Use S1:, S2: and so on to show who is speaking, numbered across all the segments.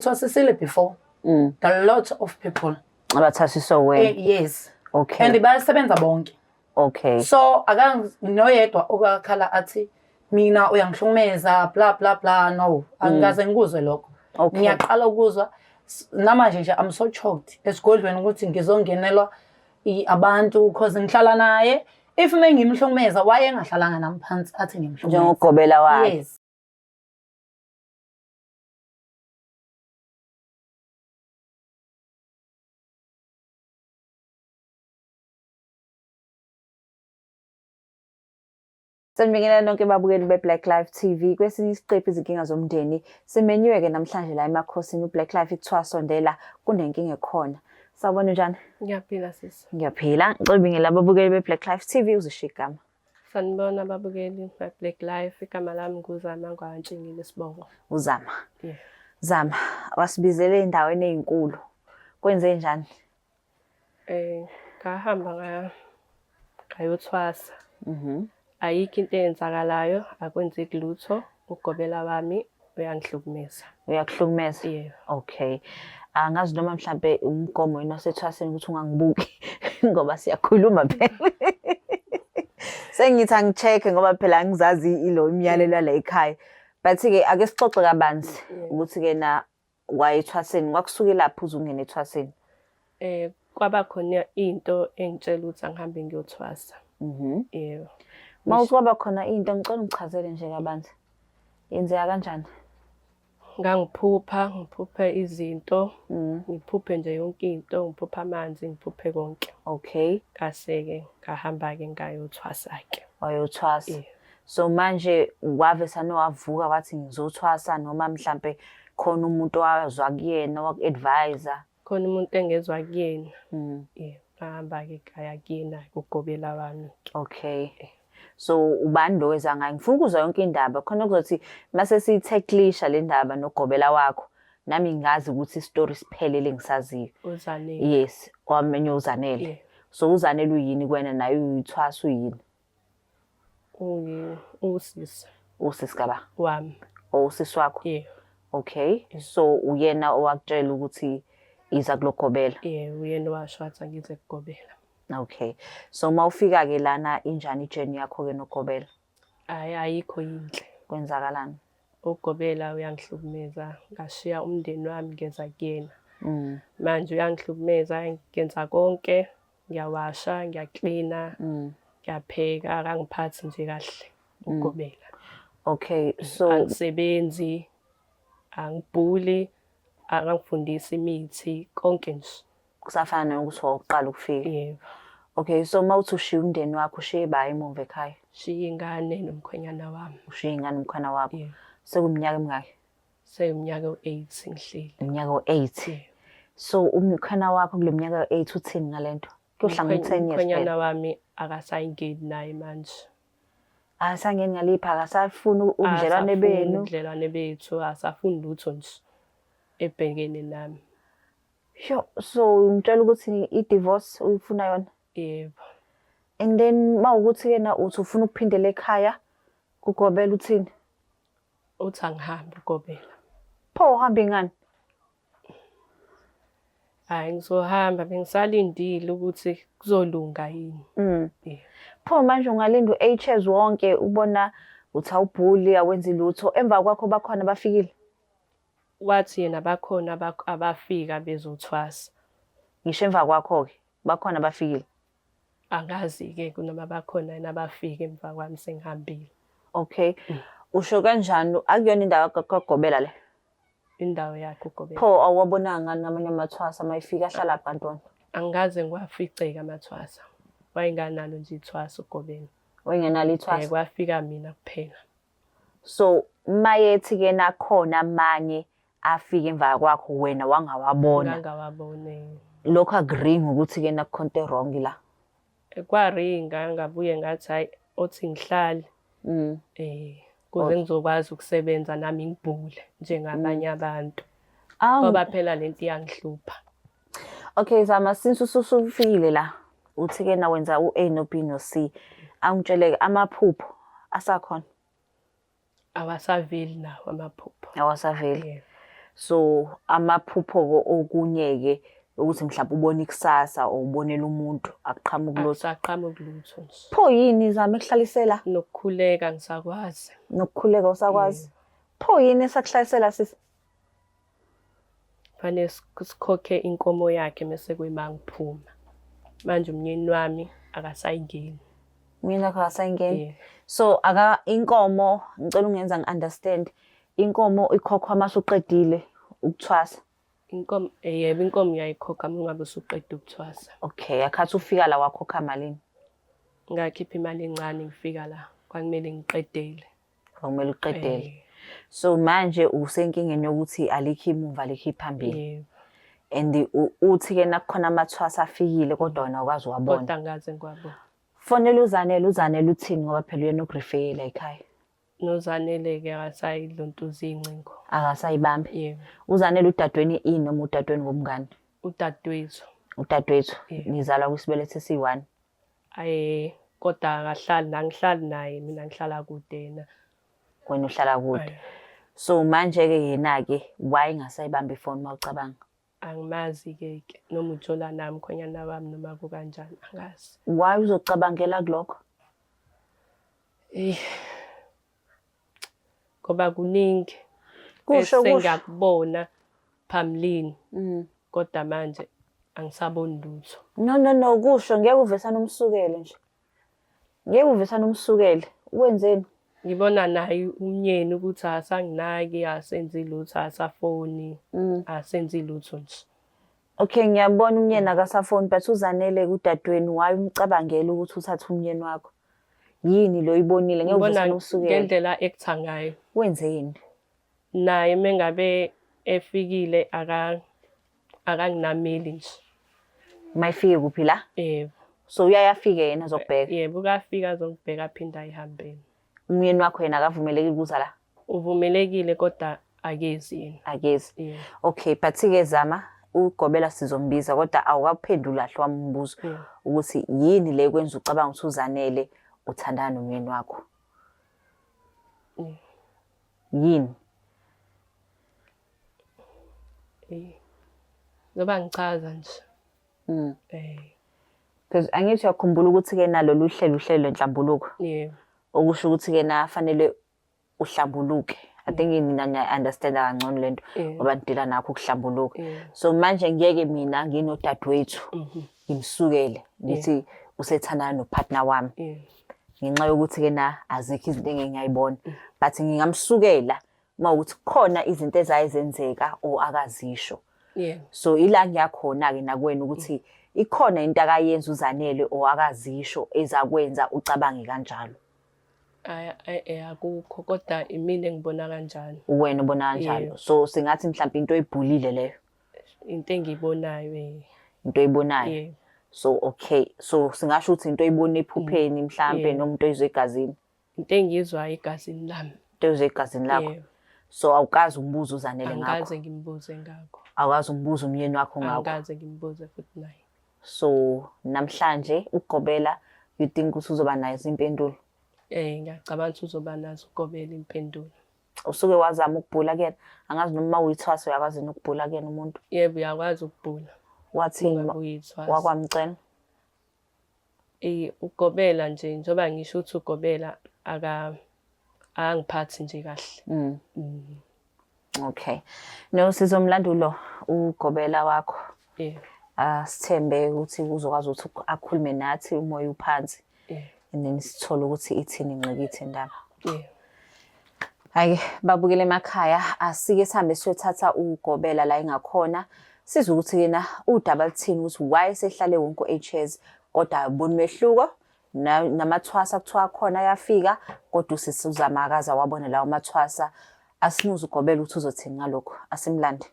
S1: Thwasisile before. A lot of people.
S2: Abathwasiswa wena.
S1: Yes.
S2: Okay.
S1: And bayasebenza bonke.
S2: Okay.
S1: So akanginoyedwa okakhala athi mina uyangihlukumeza bla bla bla, no. Angikaze ngikuzwe lokho.
S2: Okay.
S1: Ngiyaqala ukuzwa namanje nje, I'm so choked esigodlweni ukuthi ngizongenelwa abantu cause ngihlala naye. If mengimhlukumeza, wayengahlalanga nami phansi athi ngimhlukumeza.
S2: Njengogobela wakhe.
S1: Yes.
S2: Sanibingelela nonke babukeli be-Black Life TV. Kwesinye isiqephu, izinkinga zomndeni. Simenyiwe-ke namhlanje la emakhosini u-Black Life, kuthiwa sondela, kunenkinga ekhona. Sawubona, njani?
S3: Ngiyaphila, sisi.
S2: Ngiyaphila. Ngicela ubingelela ababukeli be-Black Life TV, uzisho igama.
S3: Sanibona ababukeli be-Black Life. Igama lami nguZama ngwaNtshingile isibongo.
S2: Uzama.
S3: Yeah.
S2: Zama, wasibizele endaweni ey'nkulu. Kwenze njani?
S3: Ngahamba ngayothwasa. Ayikho into eyenzakalayo, akwenzeki lutho. Ugobela wami uyangihlukumeza.
S2: Uyakuhlukumeza?
S3: Yebo.
S2: Okay. Angazi noma mhlampe umgomo yini wasethwaseni ukuthi ungangibuki ngoba siyakhuluma phela. Sengithi angi-check ngoba phela angizazi ilo imiyalelo yala ekhaya. But-ke ake sixoxe kabanzi ukuthi-ke na wayethwaseni kwakusukelaphi uze ungene ethwaseni.
S3: Kwaba khona into engitshela ukuthi angihambe ngiyothwasa. Yebo.
S2: Uma kwaba khona into, ngicela ungichazele nje kabanzi. Yenzeka kanjani?
S3: Ngangiphupha, ngiphuphe izinto, ngiphuphe nje yonke into, ngiphuphe amanzi, ngiphuphe konke.
S2: Okay.
S3: Ngase-ke ngahamba-ke ngayothwasa-ke.
S2: Wayothwasa.
S3: Yeah.
S2: So manje wavesane wavuka wathi ngizothwasa, noma mhlampe khona umuntu owazwa kuyena waku-advise?
S3: Khona umuntu engezwa kuyena. Yeah, ngahamba-ke ngaya kuyena ugobela wami.
S2: Okay. So ubani lo weza ngayo? Ngifuna ukuzwa yonke indaba. Khona kuzothi mase siyitheklisha le ndaba nogobela wakho, nami ngazi ukuthi isitori siphelele ngisaziyo.
S3: UZanele.
S2: Yes, wamenye uZanele.
S3: Yeah.
S2: So uZanele uyini kuwena, naye uyithwasa, uyini?
S3: Usisi.
S2: Usisi kaba?
S3: Wami.
S2: Oh, usisi wakho?
S3: Yeah.
S2: Okay. So uyena owakutshela ukuthi iza kulogobela?
S3: Yeah, uyena owasho wathi angize kugobela.
S2: Okay. So mawufika ke lana, injani ijourney yakho ke nogobela?
S3: Hayi, ayikho yinhle.
S2: Kwenzakalani?
S3: Ugobela uyangihlukumeza, ngashiya umndeni wami ngeza kuyena. Manje uyangihlukumeza, ngenza konke, ngiyawasha, ngiyaklina, ngiyapheka, akangiphathi nje kahle ugobela.
S2: Okay, so
S3: Angisebenzi, angibhuli, akangifundisi imithi, konke nje.
S2: Kusafana nokuthi wawuqala ukufika.
S3: Yebo.
S2: Okay, so mawuthi ushiya umndeni wakho, ushiye ba emuva ekhaya?
S3: Shiya ingane nomkhwenyana wami.
S2: Ushiya ingane nomkhwana wakho.
S3: Yebo.
S2: Sekuminyaka emingaki?
S3: Seyiminyaka u-8 ngihleli.
S2: Iminyaka u-8.
S3: Yebo.
S2: So umkhwana wakho kule minyaka u-8 uthini ngalento? Kuyohlangana u-10 years
S3: Umkhwenyana
S2: phela.
S3: wami akasayingeni naye manje.
S2: Akasangeni ngalipha, akasafuni ubudlelwane
S3: Akasafuni
S2: benu.
S3: ubudlelwane bethu, akasafuni lutho nje ebhekene nami.
S2: Sure. So ungitshela ukuthi i-divorce uyifuna yona?
S3: Yebo.
S2: And then mawukuthi yena uthi ufuna ukuphindela ekhaya, kugobela uthini?
S3: Uthi angihambe ugobela.
S2: Pho uhambe ngani?
S3: Hayi, ngizohamba, bengisalindile ukuthi kuzolunga yini. Yeah.
S2: Pho manje ungalinda u-8 years wonke, ubona uthi awubhuli, awenzi lutho, emva kwakho bakhona bafikile?
S3: Wathi yena bakhona abafika bezothwasa.
S2: Ngisho emva kwakho ke bakhona bafikile?
S3: Angazi-ke kunoma bakhona yini abafika emva kwami sengihambile.
S2: Okay. Usho kanjani, akuyona indawo kagobela le?
S3: Indawo yakhe ugobela.
S2: Pho awuwabonanga ngani amanye amathwasa mayifika ahlala kantona?
S3: Angikaze ngiwafice-ke amathwasa. Wayenganalo nje ithwasa ugobela.
S2: Wayengenalo ithwasa?
S3: Kwafika mina kuphela.
S2: So mayethi ke nakhona amanye afika emva kwakho, wena wangawabona?
S3: Ngangawabone.
S2: Lokho akuringi ukuthi ke nakukhonto wrong la?
S3: Kwaringa, ngabuye ngathi hayi, othi ngihlale. Kuze ngizokwazi ukusebenza nami ngibhule njengabanye abantu. Ngoba phela lento iyangihlupha.
S2: Okay Zama, since usufikile la, uthi ke na wenza u-A no B no C. Angitsheleke, amaphupho asakhona?
S3: Awasaveli nawo amaphupho.
S2: Awasaveli.
S3: Yebo.
S2: So amaphupho-ke okunye-ke ukuthi mhlawumbe ubone ikusasa or ubonela umuntu akuqhamuki lutho.
S3: Akusaqhamuki lutho nje.
S2: Pho yini zama ekuhlalisela?
S3: Nokukhuleka ngisakwazi.
S2: Nokukhuleka usakwazi? Pho yini esakuhlalisela sisi?
S3: Fanele sikhokhe inkomo yakhe mese kuyima ngiphuma. Manje umnyeni wami akasayingeni.
S2: Umyeni wakho akasayingeni? Yeah. So aka inkomo ngicela ungenza ngi-understand inkomo ikhokhwa uma usuqedile ukuthwasa.
S3: Inkomo yebo inkomo uyayikhokha uma ngabe usuqeda ukuthwasa.
S2: Okay, akhathi ufika la wakhokha malini?
S3: Ngakhipha imali encane ngifika la kwakumele ngiqedele.
S2: Kwakumele uqedele. So manje usenkingeni yokuthi alikho imuva alikho iphambili.
S3: Yebo.
S2: And uthi ke nakukhona amathwasa afikile kodwa wena awukazi wabona.
S3: Kodwa angaze ngiwabona.
S2: Fonela uZanele, uZanele uthini ngoba phela uyena ogrifeyela ekhaya.
S3: NoZanele-ke akasayilontuza iy'ncingo.
S2: Akasayibambi.
S3: Yebo.
S2: UZanele udadweni ini noma udadweni ngomngane?
S3: Udadewethu.
S2: Udadewethu.
S3: Yebo.
S2: Nizalwa kwisibeletho esiyi-one.
S3: Aye, kodwa akahlali nangihlali naye mina ngihlala kude yena.
S2: Wena uhlala kude.
S3: Aye.
S2: So manje-ke yena-ke why engasayibambi ifoni uma ucabanga?
S3: Angimazi-ke ke noma ujola nami khonyana wami noma kukanjani angazi.
S2: Why uzocabangela kulokho?
S3: Eyi. Ngoba kuningi
S2: Kusho kusho.
S3: esengakubona phambilini kodwa manje angisaboni lutho.
S2: No no no kusho ngeke uvesane umsukele nje. Ngeke uvesane umsukele. Wenzeni?
S3: Ngibona naye umnyeni ukuthi asanginaki, asenzi lutho, asafoni, asenzi lutho nje.
S2: Okay, ngiyabona umnyeni akasafoni but uZanele kudadewenu why umcabangela ukuthi uthathe umnyeni wakho? Yini lo oyibonile ngeke
S3: Ngibona
S2: uvesane umsukele.
S3: ngendlela ektha ngayo.
S2: Wenzeni?
S3: Naye mengabe efikile akanginameli nje.
S2: Mayifike kuphi la?
S3: Yebo.
S2: So uyaye afike yena azokubheka.
S3: Yebo, ukafika azongibheka aphinde ayihambele.
S2: Umyeni wakho yena akavumelekile ukuza la?
S3: Uvumelekile kodwa akezi yena.
S2: Akezi.
S3: Yebo.
S2: Okay, but ke Zama ugobela sizombiza kodwa awukaphenduli kahle wami umbuzo ukuthi yini le kwenza ucabanga ukuthi uZanele uthandana nomyeni wakho? Yini?
S3: Ngoba ngichaza nje.
S2: Because angithi uyakhumbula ukuthi ke nalolu hlelo uhlelo lwenhlambuluko.
S3: Yebo.
S2: Okusho ukuthi ke na fanele uhlambuluke. I think nina niya-understand kangcono lento ngoba nidila nakho ukuhlambuluka. So manje ngeke mina nginodadewethu ngimsukele ngithi usethandana nopartner wami. Ngenxa yokuthi ke na azikho izinto engingayibona. But ngingamsukela uma ukuthi kukhona izinto ezayizenzeka or akazisho. So ila ngiyakhona ke nakuwena ukuthi ikhona into akayenza uZanele or akazisho ezakwenza ucabange kanjalo.
S3: Akukho kodwa imina engibona kanjalo.
S2: Wena ubona kanjalo. So singathi mhlawumbe into oyibhulile leyo.
S3: Into engiyibonayo.
S2: Into oyibonayo. So okay, so singasho ukuthi into oyibona ephupheni mhlambe noma into oyizwe egazini.
S3: Into engiyizwayo egazini lami.
S2: Into oyizwe egazini lakho. So awukazi umbuzo uZanele ngakho.
S3: Angikaze ngimbuze ngakho.
S2: Awukazi umbuzo umyeni wakho ngakho.
S3: Angikaze ngimbuze futhi naye.
S2: So namhlanje ugobela you think ukuthi uzoba nazo impendulo?
S3: Ngiyacabanga ukuthi uzoba nazo ugobela impendulo.
S2: Usuke wazama ukubhula kuyena? Angazi noma uyithwasa uyakwazi ukubhula kuyena umuntu?
S3: Yebo, uyakwazi ukubhula.
S2: Wathini? Wakwamcela?
S3: Ugobela nje njengoba ngisho ukuthi ugobela akangiphathi nje kahle.
S2: Okay. No sizomlandulo ugobela wakho.
S3: Yebo.
S2: Sithembe ukuthi uzokwazi ukuthi akhulume nathi umoya uphansi. And then sithole ukuthi ithini ingqikithi indaba. Hayi babukele emakhaya asike sihambe siyothatha ugobela la engakhona. Sizwe ukuthi yena udaba luthini ukuthi why sehlale wonke u-8 years kodwa aboni mehluko namathwasa kuthiwa khona ayafika kodwa usisi uZama akaze wabona lawo mathwasa. Asimuze ugobela ukuthi uzothini ngalokho. Asimlande.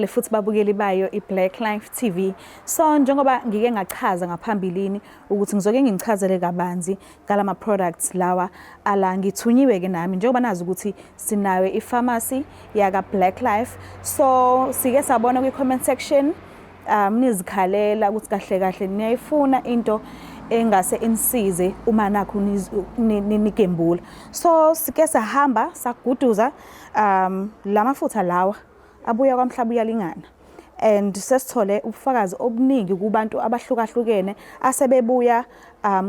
S4: Futhi babukeli bayo iBlack Life TV. So njengoba ngike ngachaza ngaphambilini ukuthi ngizoke ngichazele kabanzi ngalama products lawa ala ngithunyiwe ke nami njengoba nazi ukuthi sinayo ipharmacy yaka Black Life. So sike sabona kwi comment section nizikhalela ukuthi kahle kahle niyayifuna into Engase inisize uma nakhu nigembula. So sike sahamba saguduza lamafutha lawa abuya kwaMhlaba uyalingana, and sesithole ubufakazi obuningi kubantu abahlukahlukene asebebuya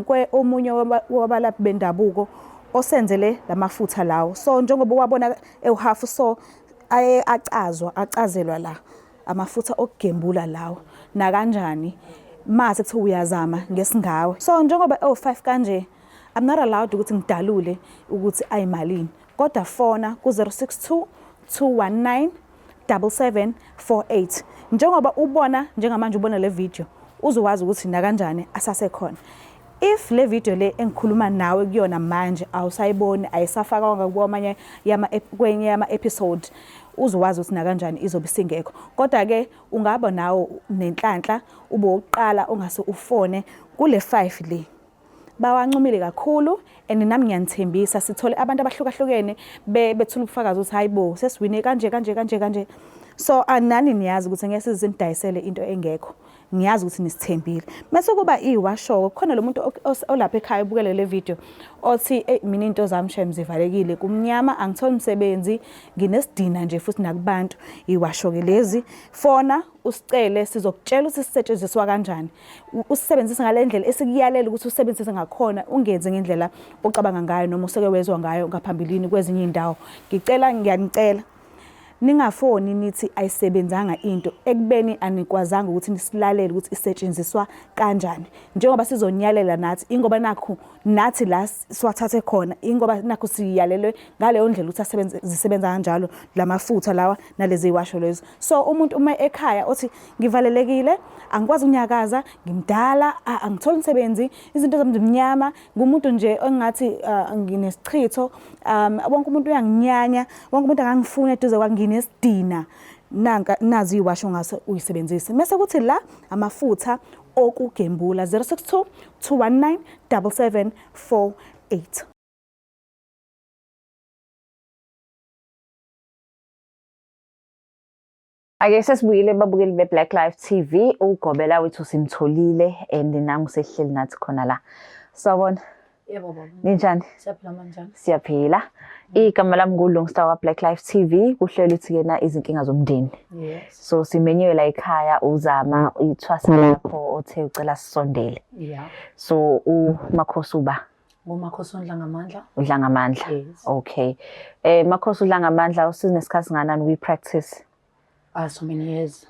S4: kwe omunye wabalaphi bendabuko osenzele lamafutha lawo. So njengoba wabona ewuhafu, so aye acazwa, acazelwa la amafutha okugembula lawo nakanjani mase kuthiwa uyazama ngesingawe. So njengoba ewu-5 kanje, I'm not allowed ukuthi ngidalule ukuthi ayimalini, kodwa fona ku-062 219 7748. Njengoba ubona njengamanje, ubona le video, uzowazi ukuthi nakanjani asasekhona. If le video le engikhuluma nawe kuyona manje awusayiboni, ayisafakwanga kwamanye yama kwenye yama episode, uzowazi ukuthi nakanjani izobe isingekho. Kodwa ke ungaba nawo nenhlanhla ube wokuqala ongase ufone kule 5 le. Bawancumile kakhulu and nami ngiyanithembisa, sithole abantu abahlukahlukene bethula ubufakazi ukuthi hayi bo, sesiwine kanje kanje kanje kanje. So anani niyazi ukuthi ngeke size sinidayisele into engekho. Ngiyazi ukuthi nisithembile. Mase kuba iwasho khona lo muntu olapha ekhaya ubukele le video othi, "Ey, mina into zami shem zivalekile, kumnyama, angitholi umsebenzi, nginesidina nje futhi nakubantu." Iwasho ke lezi, fona usicele, sizokutshela ukuthi sisetshenziswa kanjani. Usisebenzise ngale ndlela esikuyalela ukuthi usebenzise ngakhona, ungenzi ngendlela ocabanga ngayo noma useke wezwa ngayo ngaphambilini kwezinye iy'ndawo. Ngicela, ngiyanicela, ningafoni nithi ayisebenzanga into ekubeni anikwazanga ukuthi nisilalele ukuthi isetshenziswa kanjani. Njengoba sizonyalela nathi, ingoba nakhu nathi la siwathathe khona, ingoba nakhu siyalelwe ngaleyo ndlela ukuthi asebenze, zisebenza kanjalo lamafutha lawa nalezi ziwasho lezo. So umuntu uma ekhaya othi ngivalelekile, angikwazi ukunyakaza, ngimdala, angitholi umsebenzi, izinto zami zimnyama, ngumuntu nje engathi nginesichitho, wonke umuntu uyanginyanya, wonke umuntu akangifuni eduze kwami, nginesidina, nanka nazi iwasho ngaso uyisebenzise. Mase kuthi la amafutha okugembula, 062 219 7748.
S2: Ake sesibuyile, babukeli be-Black Life TV. Ugobela wethu simtholile and nangu sehleli nathi khona la. Sawubona.
S1: Yebo baba.
S2: Ninjani?
S1: Siyaphila, manjani?
S2: Siyaphila. Igama lami nguLungstar wa Black Life TV, kuhlelo uthi kena izinkinga zomndeni.
S1: Yes.
S2: So simenyiwe la ekhaya uzama ithwasa lakho othe ucela sisondele.
S1: Yeah.
S2: So uMakhosi uba
S1: NguMakhosi uNdla ngamandla.
S2: Udla ngamandla.
S1: Yes.
S2: Okay. Makhosi udla ngamandla, usinesikhathi singanani kwi practice?
S1: Ah, so many years.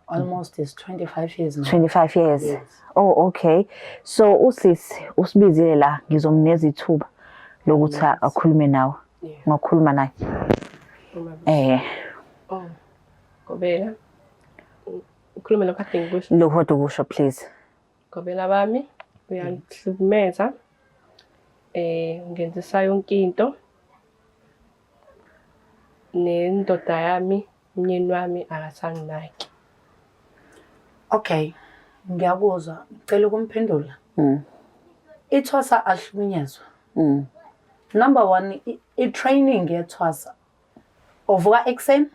S1: Almost is 25 years now.
S2: 25 years.
S1: Yes.
S2: Oh, okay. So usisi usibizile la, ngizomnikeza ithuba lokuthi akhulume nawe.
S3: Yeah.
S2: Ungakhuluma naye.
S3: Oh, Gobela. Ukhulume lokho kade ngikusho.
S2: Lokho kade ukusho, please.
S3: Gobela bami, uyangihlukumeza. Ungenzisa yonke into. Nendoda yami, umyeni wami akasanginaki.
S1: Okay. Ngiyakuzwa. Ngicela ukumphendula. Ithwasa ahlukunyezwa. Number 1, i-training yethwasa. Uvuka ekuseni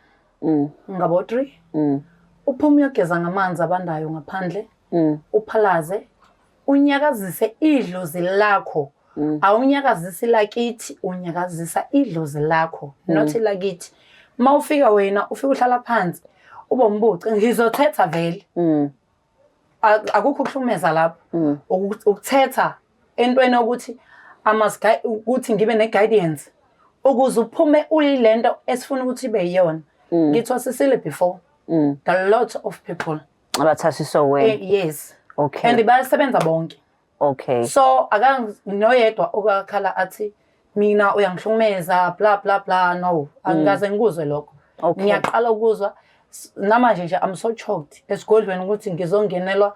S1: ngabo 3. Uphume uyogeza ngamanzi abandayo ngaphandle. Uphalaze, unyakazise idlozi lakho. Awunyakazisi lakithi, unyakazisa idlozi lakho, not lakithi. Mawufika wena ufika uhlala phansi, ube umbuce, ngizothetha vele. Akukho ukuhlukumeza lapho. Ukuthetha entweni ukuthi ukuthi ngibe ne-guidance ukuze uphume uyilento esifuna ukuthi ibe yiyona. Ngithwasisile before. A lot of people.
S2: Abathwasiswa wena.
S1: Yes.
S2: Okay.
S1: And bayasebenza bonke.
S2: Okay.
S1: So akanginoyedwa okakhala athi mina uyangihlukumeza bla bla bla, no. Angikaze ngikuzwe lokho.
S2: Okay.
S1: Ngiyaqala ukuzwa namanje nje, I'm so choked esigodlweni ukuthi ngizongenelwa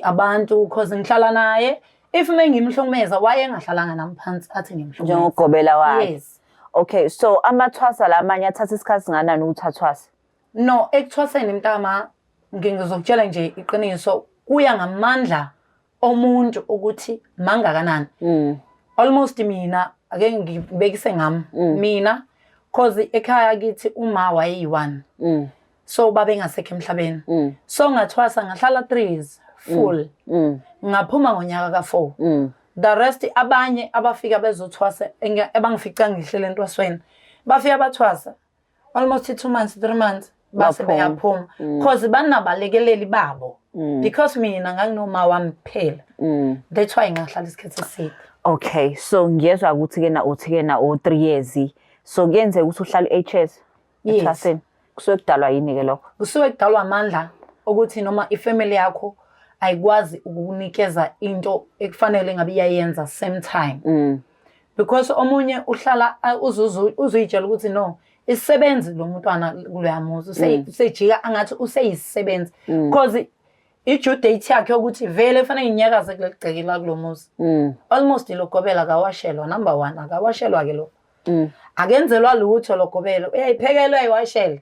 S1: abantu because ngihlala naye. If mengimhlukumeza, wayengahlalanga nami phansi athi ngimhlukumeza.
S2: Njengogobela wakhe.
S1: Yes.
S2: Okay, so amathwasa lamanye athatha isikhathi singanani ukuthi athwase?
S1: No, ekuthwaseni mntama, ngizokutshela nje iqiniso, kuya ngamandla omuntu ukuthi mangakanani. Almost mina ake ngibekise ngami. Mina cause ekhaya kithi uma wayeyi-1. So babe ngasekho emhlabeni. So ngathwasa ngahlala 3 years. full. Ngaphuma ngonyaka ka-4. The rest abanye abafika bezothwasa, abangifica ngihlele entwasweni, bafika bathwasa almost 2 months, 3 months, base
S2: Baphuma.
S1: beyaphuma, cause banabalekeleli babo, because mina nganginoma wami kuphela. That's why ngahlala isikhathi eside.
S2: Okay, so ngiyezwa ukuthi ke na uthi ke na o 3 years. So kuyenzeka ukuthi uhlale 8 years
S1: Yes.
S2: ethwaseni. Kusuke kudalwa yini ke lokho?
S1: Kusuke kudalwa amandla ukuthi noma ifamily yakho ayikwazi ukukunikeza into ekufanele ngabe iyayenza same time, because omunye uhlala uzuyitshela ukuthi no, isisebenzi lo mntwana kuloya muzi, usejika angathi useyisisebenzi, because i-due date yakhe yokuthi vele kufanele nginyakaze kuleli gceke la kulo muzi. Almost lo gobela akawashelwa, number one, akawashelwa ke lo. Akenzelwa lutho lo gobela, uyayiphekela, uyayiwashela.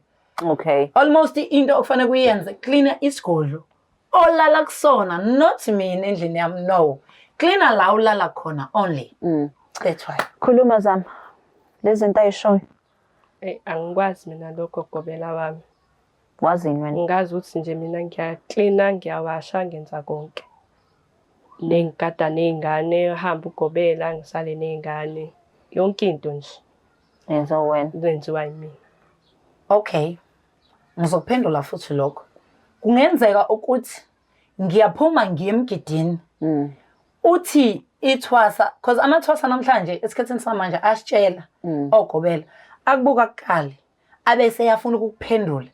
S1: Almost into okufanele kuyenze, clean isigodlo olala kusona, not mina endlini yami, no, cleaner la ulala khona only. That's why.
S2: Khuluma, Zama. Lezi zinto ayishoyo.
S3: Angikwazi mina lokho, gobela wami.
S2: Wazini wena?
S3: Ngazi ukuthi nje mina ngiyaklina, ngiyawasha, ngenza konke. Nengigada ney'ngane, hamba ugobela, ngisale ney'ngane. Yonke into nje
S2: Yenza wena.
S3: Yenziwa yimina.
S1: Okay, ngizokuphendula futhi lokho. Kungenzeka ukuthi ngiyaphuma ngiye emgidini, uthi ithwasa, because amathwasa namhlanje, esikhathini samanje, ayasitshela ogobela, akubuka kuqala abese eyafuna ukukuphendula.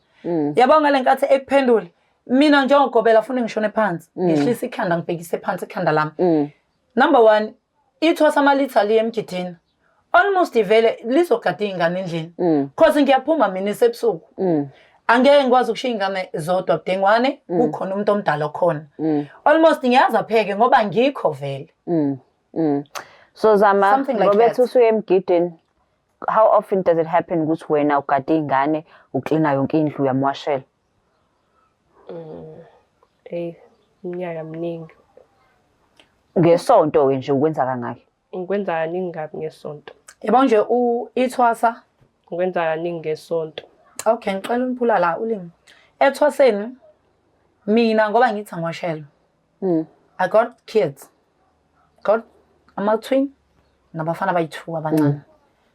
S1: Yabo, ngale nkathi ekuphendula, mina njengogobela afuna ngishone phansi, ngehlisa ikhanda, ngibhekise phansi ikhanda lami. Number one, ithwasa amalitha liye emgidini, almost vele lizogada iy'ngane endlini, cause ngiyaphuma mina isebusuku. Angeke ngikwazi ukushiya iy'ngane zodwa budengwane, kukhona umuntu omdala okhona. Almost ngiyazi apheke ngoba ngikho vele.
S2: So Zama,
S1: Something like
S2: ngoba
S1: that.
S2: ethi usuye emgidini, how often does it happen ukuthi wena ugade iy'ngane, uklina yonke indlu, uyamwashela?
S3: Iminyaka miningi.
S2: Ngesonto-ke nje ukwenza kangaki?
S3: Ngikwenza kaningi kabi ngesonto.
S1: Yabo nje ithwasa.
S3: Ngikwenza kaningi ngesonto.
S1: Okay, ngicela uniphula la ulimi. Ethwaseni mina, ngoba ngithi angiwashelwa, I got kids, got ama-twin nabafana abayi-two abancane,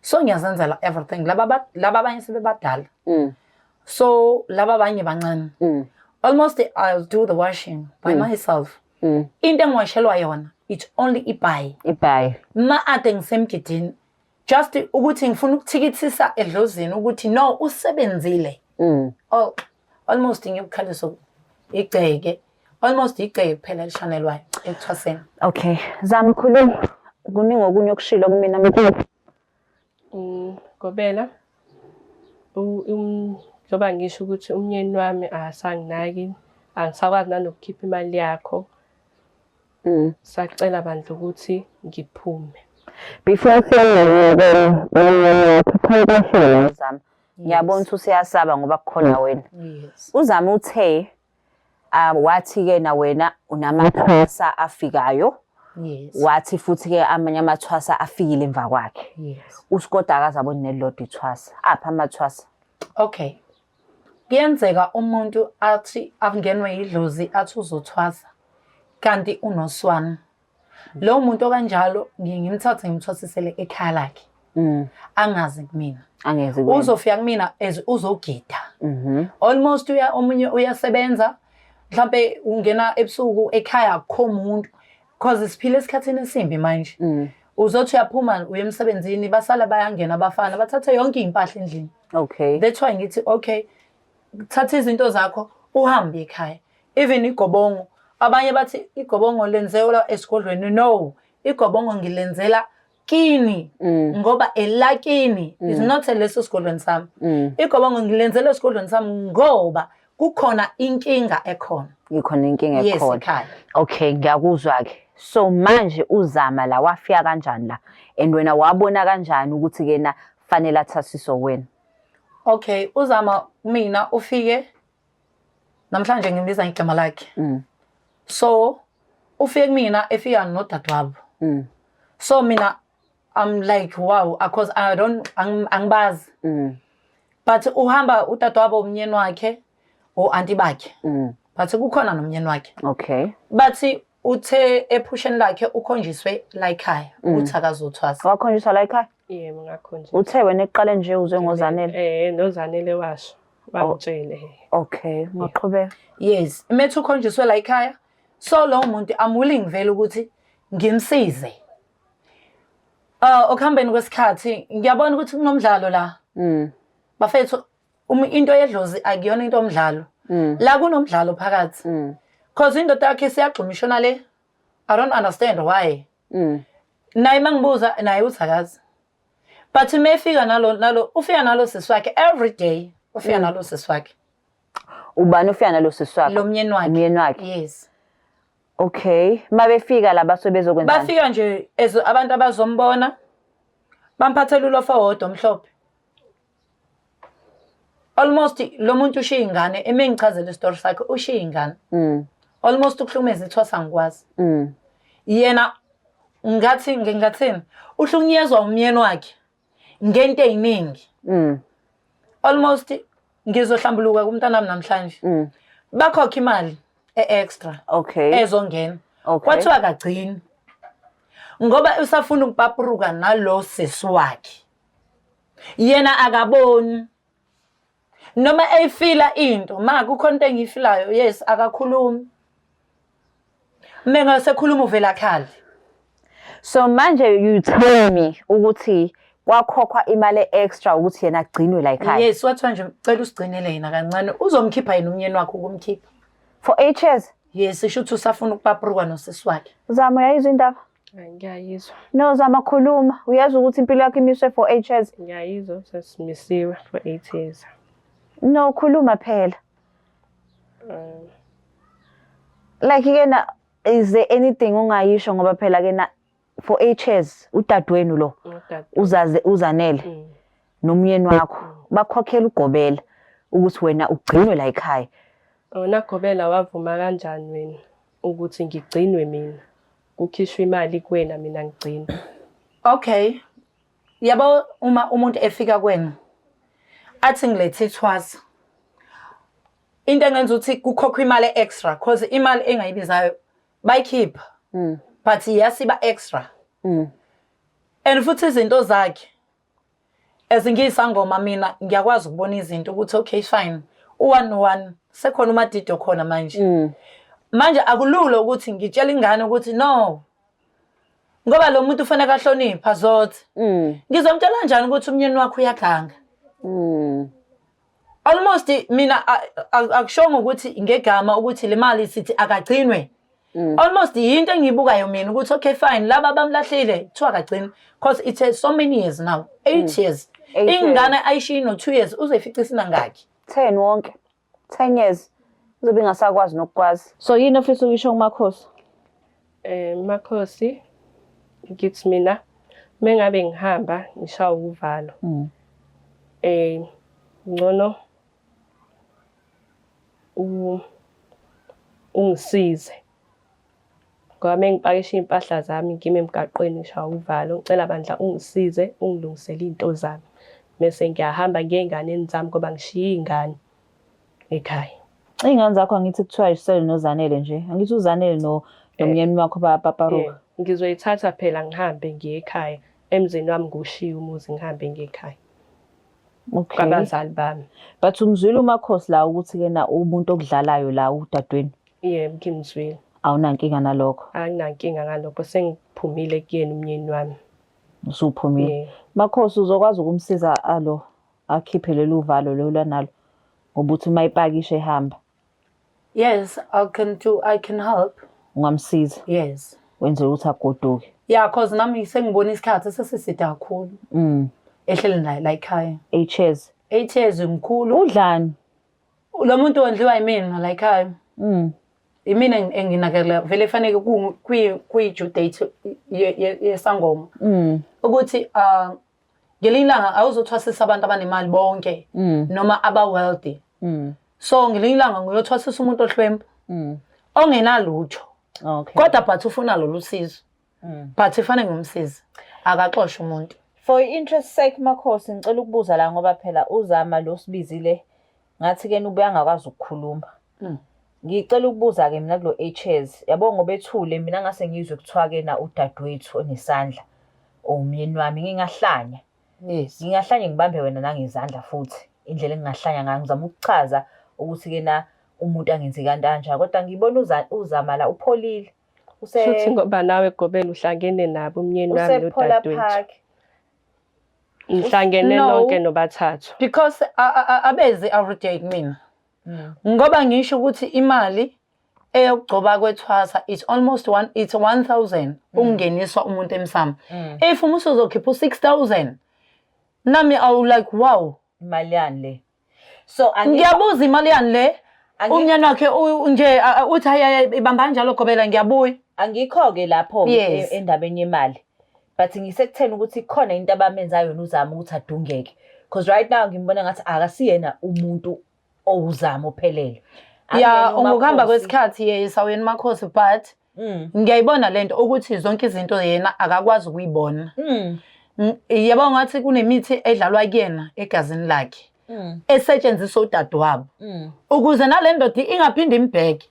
S1: so ngiyazenzela everything. Laba abanye sebebadala, so laba abanye bancane. Almost I'll do the washing by myself. Into engiwashelwa yona, it's only ibhayi.
S2: Ibhayi.
S1: Ma ade ngisemgidini, just ukuthi ngifuna ukuthikithisa edlozini ukuthi no, usebenzile. Almost ngikukhaliso igceke, almost igceke kuphela elishanelwayo ekuthwaseni.
S2: Okay, Zama, khuluma. Kuningi okunye okushilo kumina, mkhulu.
S3: Gobela, njengoba ngisho ukuthi umyeni wami akasanginaki, angisakwazi nanokukhipha imali yakho. Sacela bandla ukuthi ngiphume.
S2: Before Zama, ngiyabona ukuthi useyasaba ngoba kukhona wena.
S1: Yes.
S2: Uzama uthe wathi-ke na wena unamathwasa afikayo.
S1: Yes.
S2: Wathi futhi-ke amanye amathwasa afikile emva kwakhe.
S1: Yes.
S2: Usikodwa akaze abone nelilodwa ithwasa. Apha amathwasa?
S1: Okay, kuyenzeka umuntu athi angenwe idlozi, athi uzothwasa, kanti unoswana. Lowo muntu okanjalo ngiye ngimthathe ngimthwasisele ekhaya lakhe, angazi kumina.
S2: Angeze kuwena.
S1: Uzofika kumina as uzogida. Almost uya, omunye uyasebenza, mhlambe ungena ebusuku ekhaya, akukho umuntu, because siphila esikhathini esimbi manje. Uzothi uyaphuma uye emsebenzini, basala bayangena abafana, bathathe yonke iy'mpahla endlini. That's why ngithi okay, thatha izinto zakho uhambe ekhaya. Even igobongo, abanye bathi igobongo lenzelwa esigodlweni. No, igobongo ngilenzela kini, ngoba elakini is not leso sigodlweni sami. Igobongo ngilenzela esigodlweni sami ngoba kukhona inkinga ekhona.
S2: Ikhona inkinga
S1: Yes.
S2: ekhona.
S1: Ekhaya.
S2: Okay, ngiyakuzwa-ke. So manje uzama la wafika kanjani la, and wena wabona kanjani ukuthi kena fanele athasiswe wena?
S1: Okay, uzama mina ufike namhlanje, ngimbiza ngegama lakhe. So ufike kumina, efika nodadewabo. So mina I'm like, wow, because I don't angibazi. But uhamba udadewabo, umnyeni wakhe, o-anti bakhe. But kukhona nomnyeni wakhe.
S2: Okay.
S1: Bathi uthe ephusheni lakhe ukhonjiswe la ekhaya ukuthi akazothwasa.
S2: Wakhonjiswa la ekhaya?
S3: Yebo, ngakhonjiswa.
S2: Uthe wena ekuqale nje uzwe ngoZanele?
S3: Eh, noZanele washo. Wangitshele.
S2: Okay, ungaqhubeka.
S1: Yes, methi ukhonjiswe la ekhaya. So lowo muntu I'm willing vele ukuthi ngimsize. Okuhambeni kwesikhathi ngiyabona ukuthi kunomdlalo la. Bafethu, into yedlozi akuyona into omdlalo. La kunomdlalo phakathi. Cause indoda yakhe siyagxuma ishona le. I don't understand why. Naye mangibuza naye uthi akazi. But mefika nalo ufika nalo sisi wakhe every day. Ufika nalo sisi wakhe.
S2: Ubani ufika nalo sisi wakhe?
S1: Lo myeni wakhe.
S2: Umyeni wakhe.
S1: Yes.
S2: Okay. Mabefika la basuke bezokwenzani?
S1: Bafika nje as abantu abazombona. Bamphathela ulofa wodwa omhlophe. Almost lo muntu ushiya ingane, emengichazela isitori sakhe ushiya ingane. Almost ukuhlukumeza ithwasa angikwazi. Yena ngathi ngingathini? Uhlukunyezwa umyeni wakhe ngento eziningi. Almost ngizohlambuluka kumntanami namhlanje. Bakhokha imali e-extra ezongena. Kwathiwa akagcini. Ngoba usafuna ukupapuruka nalo sisi wakhe. Yena akaboni. Noma eyifila into, ma kukhona into engiyifilayo, yes, akakhulumi. Menga sekhuluma uvela khali.
S2: So manje you tell me ukuthi kwakhokhwa imali extra ukuthi yena agcinwe la ekhaya.
S1: Yes, wathiwa nje cela usigcinele yena kancane. Uzomkhipha yena umyeni wakhe ukumkhipha.
S2: For 8 years.
S1: Yes, isho ukuthi usafuna ukupapuruka nosisi wakhe.
S2: Zama, uyayizwa indaba?
S3: Hayi, ngiyayizwa.
S2: No, Zama, khuluma. Uyazi ukuthi impilo yakho imiswe for 8 years.
S3: Ngiyayizwa, sesimisiwe for 8 years.
S2: No, khuluma phela. Like ke na, is there anything ongayisho ngoba phela ke na for 8 years udadewenu lo
S3: Udade.
S2: uzaze uZanele nomyeni wakho bakhokhela ugobela ukuthi wena ugcinwe la ekhaya.
S3: Wena gobela, wavuma kanjani wena ukuthi ngigcinwe mina? Kukhishwe imali kuwena, mina ngigcinwe.
S1: Okay. Yabo, uma umuntu efika kwena athi ngilethe ithwasa. Into engenza ukuthi kukhokhwe imali extra, cause imali engayibizayo bayikhipha. But yasiba extra. And futhi izinto zakhe as ngiyisangoma mina ngiyakwazi ukubona izinto ukuthi okay fine, u-one no-one sekhona umadido khona manje. Manje akulula ukuthi ngitshele ingane ukuthi no, ngoba lo muntu ufanele ahloniphe azothi. Ngizomtshela kanjani ukuthi umnyeni wakho uyaganga? Almost mina akushongo ukuthi ngegama ukuthi le mali sithi akagcinwe. Almost yinto engiyibukayo mina ukuthi okay fine, laba abamlahlile kuthiwa akagcinwe because it has so many years now, 8 years.
S2: 8 years.
S1: Ingane ayishiyi no 2 years uzoyifica isinangaki.
S2: 10 wonke. 10 years. Uzobe ingasakwazi nokukwazi. So yini ofisa ukuyisho kumakhosi?
S3: Makhosi, ngithi mina mengabe ngihamba ngishawa uvalo. Ngcono ungisize. Ngoba mengipakisha iy'mpahla zami ngime emgaqweni ngishawa uvalo, ngicela bandla ungisize ungilungisele iy'nto zami. Mese ngiyahamba ngiye ey'nganeni zami ngoba ngishiye iy'ngane ekhaya.
S2: Iy'ngane zakho angithi kuthiwa isele noZanele nje. Angithi uZanele no nomyeni wakho bayapaparuka.
S3: Yeah. Ngizoyithatha phela ngihambe ngiye ekhaya. Emzini wami ngiwushiye umuzi ngihambe ngiye ekhaya. Kwabazali bami.
S2: But umzwile umakhosi la ukuthi ke na umuntu okudlalayo la udadewenu.
S3: Yebo, ngimzwile.
S2: Awunankinga nalokho.
S3: Anginankinga ngalokho, sengiphumile kuyena umyeni wami.
S2: Usuphumile.
S3: Yeah.
S2: Makhosi, uzokwazi ukumsiza alo akhiphe lolu valo lolu analo ngoba uthi uma ipakisha ehamba.
S1: Yes, I can help.
S2: Ungamsiza.
S1: Yes.
S2: Wenzela ukuthi agoduke.
S1: Yeah, cause nami sengibona isikhathi sesiside kakhulu. Ehleli naye la ekhaya.
S2: 8 years.
S1: 8 years mkhulu.
S2: Udlani?
S1: Lo muntu wondliwa yimina la ekhaya. Imina enginakekela vele fanele kuyi due date yesangoma. Ukuthi ngelinye ilanga awuzothwasisa abantu abanemali bonke noma aba wealthy. So ngelinye ilanga ngiyothwasisa umuntu ohlwempu ongenalutho. Kodwa but ufuna lolu sizo. But ifanele ngimsize. Akaxoshwe umuntu.
S2: For interest sake Makhosi, ngicela ukubuza la ngoba phela uZama lo sibizile ngathi ke ubuya angakwazi ukukhuluma. Ngicela ukubuza-ke mina kulo HS, yabo ngoba ethule mina ngase ngizwe kuthiwa-ke na udadewethu onesandla or umyeni wami ngingahlanya.
S1: Yes.
S2: Ngingahlanya ngibambe wena nangezandla futhi indlela engingahlanya ngayo ngizama ukuchaza ukuthi-ke na umuntu angenzi kanti kanjani kodwa ngibona uzama la upholile.
S3: Use Shuthi ngoba nawe gobela uhlangene nabo umyeni wami
S2: usephola
S3: nodadewethu.
S2: park.
S3: Nihlangene
S1: No.
S3: nonke nobathathu.
S1: Because abezi everyday kumina. Ngoba ngisho ukuthi imali eyokugcoba kwethwasa it's almost one it's 1000 ukungeniswa umuntu emsamo. If umuntu uzokhipha u6000 nami I will like wow.
S2: Imali yani le. So
S1: Ngiyabuza imali yani le. Umnyana wakhe nje uthi hayi hayi ibamba kanjalo gobela ngiyabuya.
S2: Angikho-ke lapho-ke
S1: Yes.
S2: endabeni yemali. But ngisekutheni ukuthi khona into abamenza yona uZama ukuthi adungeke. Because right now ngimbona ngathi akasiyena umuntu owuZama ophelele.
S1: Ya
S2: Akuyena
S1: ngokuhamba
S2: uMakhosi.
S1: kwesikhathi yes awuyena uMakhosi but ngiyayibona lento ukuthi zonke izinto yena akakwazi ukuyibona. Yebo ngathi kunemithi edlalwa kuyena egazini lakhe esetshenziswa udadewabo ukuze nale ndoda ingaphinde imbheke.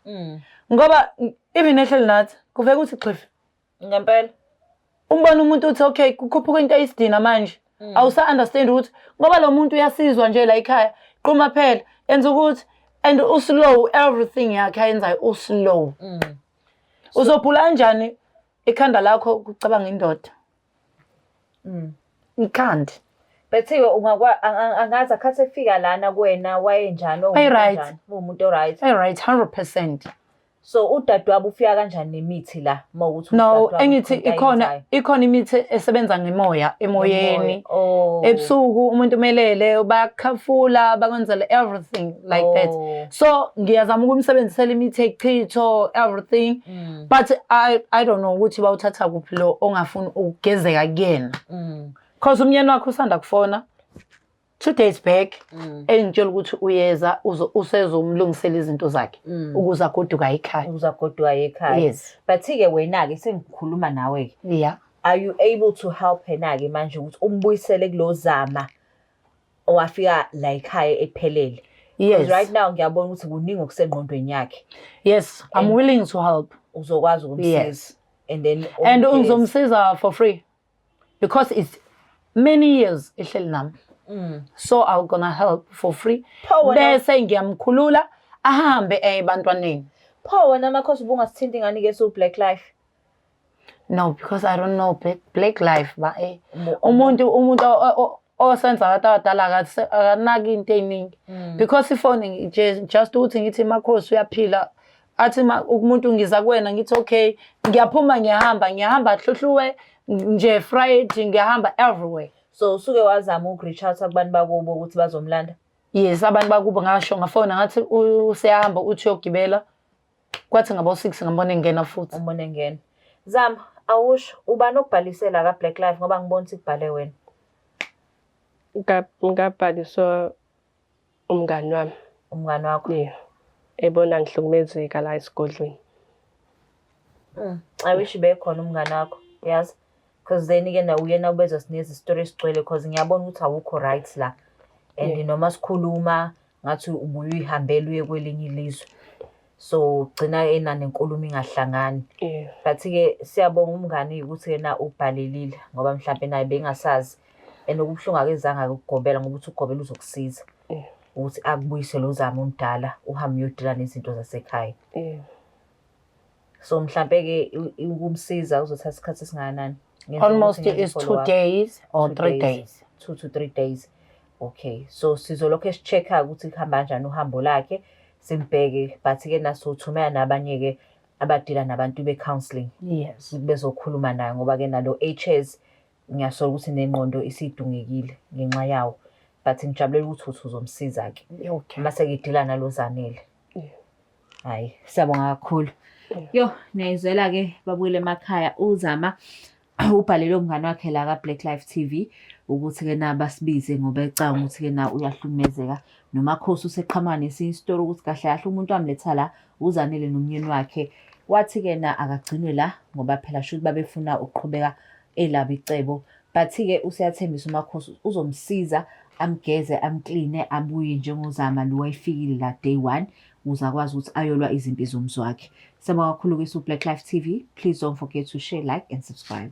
S1: Ngoba even ehleli nathi kuveke ukuthi xhifi.
S2: Ngempela.
S1: Umbona umuntu uthi okay kukhuphuka into eyisidina manje. Awusa understand ukuthi ngoba lo muntu uyasizwa nje la ekhaya. Quma phela enza ukuthi and uslow everything yakhe ayenzayo uslow. Uzobhula kanjani ikhanda lakho kucabanga indoda? Ikhanda.
S2: Bethiwe ungakwa angazi akhathi efika lana kuwena wayenjani
S1: Ayi-right.
S2: umuntu oright.
S1: Ay right 100%.
S2: So udadewabo ufika kanjani nemithi la uma ukuthi
S1: No,
S2: udadewabo
S1: engithi
S2: khona into
S1: ikhona
S2: ayenzayo?
S1: ikhona imithi esebenza ngemoya emoyeni.
S2: Oh.
S1: Ebusuku umuntu umelele bayakhafula bakwenzela everything like that.
S2: Oh.
S1: So ngiyazama ukumsebenzisela imithi echitho everything. But I don't know ukuthi bawuthatha kuphi lo ongafuni ukugezeka kuyena. Cause umyeni wakhe usanda kufona 2 days back engitshela ukuthi uyeza usezomlungisela izinto zakhe ukuze agoduka ekhaya.
S2: Ukuze agoduka ekhaya.
S1: Yes.
S2: But-ke wena-ke sengikhuluma nawe-ke.
S1: Yeah.
S2: Are you able to help her na-ke manje ukuthi umbuyisele kulo Zama owafika la ekhaya ephelele?
S1: Yes.
S2: Because right now ngiyabona ukuthi kuningi okusengqondweni yakhe.
S1: Yes, I'm willing to help.
S2: Uzokwazi ukumsiza.
S1: Yes.
S2: And then
S1: And
S2: umgeze.
S1: ngizomsiza for free because it's many years ehleli nami. So I'm gonna help for free.
S2: Pho wena-
S1: Bese ngiyamkhulula ahambe ebantwaneni.
S2: Pho wena Makhosi ubungasithinti ngani ke su Black Life?
S1: No, because I don't know Black Life ba umuntu osenza abantu abadala akanaki into eningi. Because ifoni nje just ukuthi ngithi Makhosi uyaphila athi umuntu ngiza kuwena ngithi okay ngiyaphuma ngiyahamba hluhluwe nje Friday ngiyahamba everywhere.
S2: So usuke wazama uku-reach out kubantu bakubo ukuthi bazomlanda?
S1: Yes, abantu bakubo ngasho ngafona ngathi useyahamba uthi uyogibela. Kwathi ngabo 6 ngambona engena futhi.
S2: Umbona engena. Zama, awusho ubani okubhalisela ka Black Life ngoba ngibona ukuthi kubhale wena.
S3: Ngabhaliswa umngani wami.
S2: Umngani wakho?
S3: Yeah. Ebona ngihlukumezeka la esigodlweni.
S2: I wish bekhona umngani wakho, yazi. Because then ke na uyena ubezwa sinezi story esigcwele because ngiyabona ukuthi awukho right la. And noma sikhuluma ngathi ubuye uyihambele uye kwelinye ilizwe. So gcina ena nenkulumo ingahlangani. But ke siyabonga umngani ukuthi yena ubhalelile ngoba mhlambe naye bengasazi. And okubuhlungu akezanga ukugobela ngoba uthi ugobela uzokusiza. Ukuthi akubuyise lo Zama omdala uhambe uyodila nezinto zasekhaya. So mhlambe ke ukumsiza uzothatha isikhathi esingakanani? Ngenza
S1: Almost
S2: ukuthi ngenze
S1: is 2
S2: follow up.
S1: days or
S2: 2
S1: 3
S2: days.
S1: days.
S2: 2 to 3 days. Okay. So sizolokho esichecka ukuthi kuhamba kanjani uhambo lakhe simbheke but ke nasothumela nabanye ke abadila nabantu be counseling.
S1: Yes.
S2: Bezokhuluma naye ngoba ke nalo HS ngiyasola ukuthi nengqondo isidungekile ngenxa yawo. But ngijabulela ukuthi uthi uzomsiza ke.
S1: Okay.
S2: Mase ngidila nalo Zanele. Hayi, siyabonga kakhulu. Yo, niyayizwela ke babuyele emakhaya uZama ubhalele umngane wakhe la ka Black Life TV ukuthi ke na basibize ngoba ecanga ukuthi ke na uyahlukumezeka noMakhosi useqhamuka nesinye isitori ukuthi kahle kahle umuntu wamletha la uZanele nomyeni wakhe. Wathi ke na akagcinwe la ngoba phela shuthi babefuna ukuqhubeka elabo icebo. But ke useyathembisa uMakhosi uzomsiza amgeze amkline abuye njengoZama lo wayefikile la day 1. Ukuze akwazi ukuthi ayolwa izimpi zomzi wakhe. Siyabonga kakhulu kwisu Black Life TV. Please don't forget to share, like and subscribe.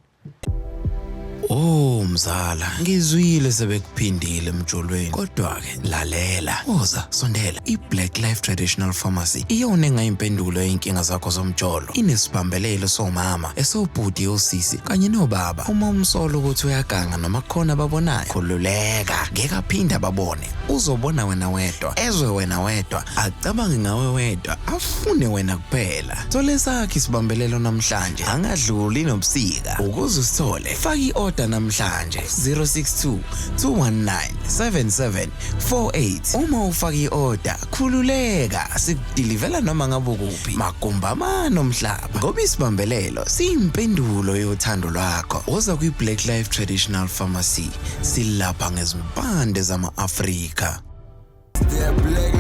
S5: Oh mzala, ngizwile sebekuphindile emjolweni. Kodwa ke lalela, woza sondela. I-Black Life Traditional Pharmacy iyona engayimpendulo yey'nkinga zakho zomjolo. Inesibambelelo somama, esobhuti osisi kanye nobaba. Uma umsola ukuthi uyaganga noma kukhona ababonayo, khululeka, ngeke aphinde ababone. Uzobona wena wedwa, ezwe wena wedwa, acabange ngawe wedwa, afune wena kuphela. Thola esakho isibambelelo namhlanje, angadluli nobusika. Ukuze usithole, faka i-order namhlanje 062 219 7748. Uma ufaka i-order, khululeka, sikudilivela noma ngabe ukuphi, magumbi amane omhlaba. Ngoba isibambelelo siyimpendulo yothando lwakho. Woza kwi-Black Life Traditional Pharmacy, silapha ngezimpande zama-Afrika.
S6: The Black